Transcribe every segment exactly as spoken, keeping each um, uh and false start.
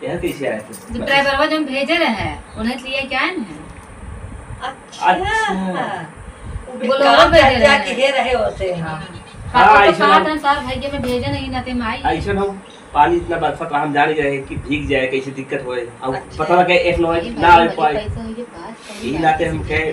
यहाँ कैसे आए थे? जब ड्राइवरवा जब भेजे रहे, उन्हें लिए क्या है? अच्छा। अच्छा। वो बोलो, वो भेजे रहे। के रहे होते हैं। हाँ। हाँ, तो ऐसा कहा ना। था, तार भाई के में भेजे नहीं ना ते माई। ऐसा ना हो, पानी इतना बरसत रहा, हम जान गए कि भीग जाए, कैसे दिक्कत होए। अब अच्छा। पता लगा एक नौ ये ना भाई, आ पाए। पैसा हो, ये बात कही यही बात नाते हम कहे,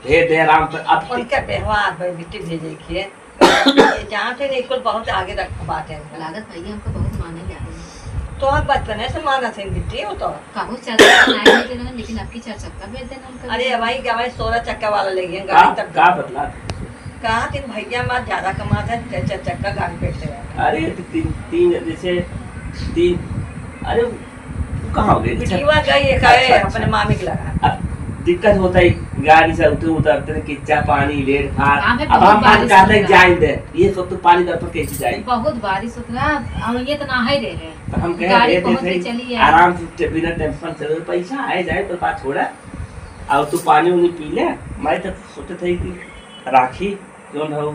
भेज दे आराम से। अब उनका व्यवहार भाई बिट्टी भेजे के। ये जहाँ से नहीं, कुल बहुत आगे रख बात है। लागत भैया हमको बहुत माने जाते हैं। तो आप बचपने से मानत हैं बिट्टी, वो तो। काबू चार चक्का नहीं लेते रहे, लेकिन आपकी चार चक्का भेज देना हमको। अरे भाई, क्या भाई, सोलह चक्का वाला ले गए का, गाड़ी तक। का बतला? कहा तीन भैया मार ज्यादा कमात है, चार, चार चक्का गाड़ी बैठते रहते हैं। अरे तो तीन, तीन जैसे तीन, अरे वो कहाँ हो गए? बिटिया गई है, अच्छा, अच्छा। अपने मामी के लगा। अब दिक्कत होता है, गाड़ी से उतरे, उतरते हैं, किच्चा पानी, लेट फाट। हाँ, भाई, अब बहुत हम बात बारिश करते होता है। जाए दे, ये सब तो पानी दर पर कैसे जाए? बहुत बारिश होता है, और ये तो ना ही रहे। तो हम कहे गाड़ी दे दे पहुँच के सही, चली है। आराम से बिना टेंशन से पैसा आए जाए तो बात छोड़ा। और तू पानी उनी पी ले। मैं तो सोचे थे कि राखी जौन हो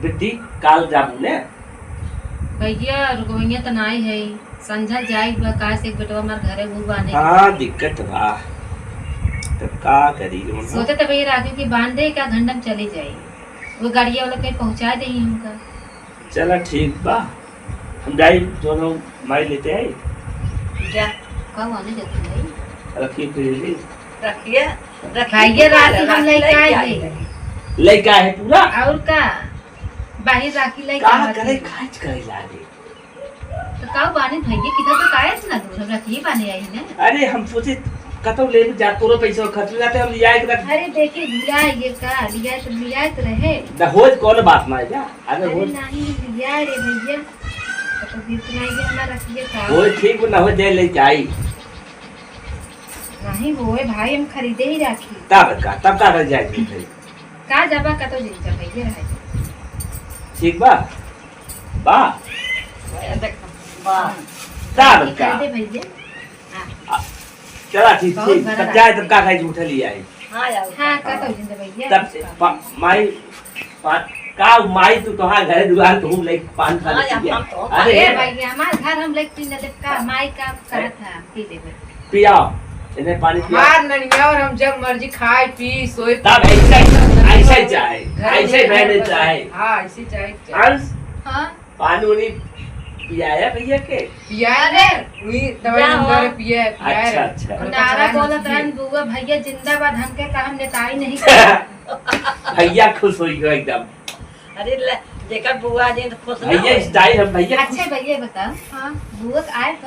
बिट्टी काल जाबू ने। भैया, रुकवैया त नाई है, संझा जाई बा, काहे से एक बेटवा हमार घरे हूँ बाने। हाँ, दिक्कत बा। तब का करी जौन हो? सोचे त भैया राखी की बांध दे, का घंटा में चली जाई, वो गाड़िया वाला कहीं पहुँचा दे हमका। चला ठीक बा, हम जाई, जौन हो माई लेते आई। जा। का वाले जाते भाई? रखिए फिर ले। रखिए, रखिए। खाइए राखी हम लेके आए हैं। लेके आए हैं पूरा? और का? बाहिर राखी लेके का आए करे, हैं। खाइच करे लागे। तो का बाने भैया, किधर तो काहे इतना दूर? हम रखिए बाने आई ने। अरे हम सोचे कतौ ले जा, तोरो पैसा खर्च हो जाते, हम ले आए के तक। अरे देखिए, लिया ये का, लिया तो, लिया तो रहे। ना हो, कौन बात ना है जा। अरे अरे हो। नहीं, लिया रे भैया। तो इतना ही हमारा रखिए का। हो ठीक ना हो जाए ले जाई। नहीं होए भाई, हम खरीदे ही राखी। तब का, तब का रह जाए फिर? का जाबा, का तो जिन जा भैया है। ठीक बा? बा? भैया देख, बा। तब का? कर दे भैया। हाँ। आ, चला ठीक, बहुत ठीक। बड़ा तब जाए, तब राखी। का खाई, झूठा ले आई। हाँ यार। हाँ, का तो जिन जा भैया। तब से पा-, माई पा-, का माई तू तोहार घरे दुआर तू लेके पान खा हाँ, लेती है। हम तो अरे अरे भाई, हमार घर हम लेके पी लेते का, माई का कहा था, पी लेबे। पियाओ, इन्हें पानी पियाओ। हमार ननिया और हम जब मर्जी खाए, पी, सोए, तब ऐसे, ऐसे चाहे, घर ऐसे में बहने घर चाहे। हाँ, ऐसे चाहे, चाहे। अंश, हाँ। पानी उनी पियाया भैया के? पियाया अरे, रे, वही दवाई जा नंबर हो। पिया, पिया अच्छा, रे। अच्छा। हम तो नारा चला बोलत नहीं रहन, बुआ भैया जिंदाबाद, हमके काम नेताई नहीं करा। भैया खुश होई गयो एकदम। अरे ले, जेकर बुआ जी तो खुश ना भैया होई। स्टाइल हम भैया खुश। अच्छा भैया बताओ, हाँ। बुआ के आए तो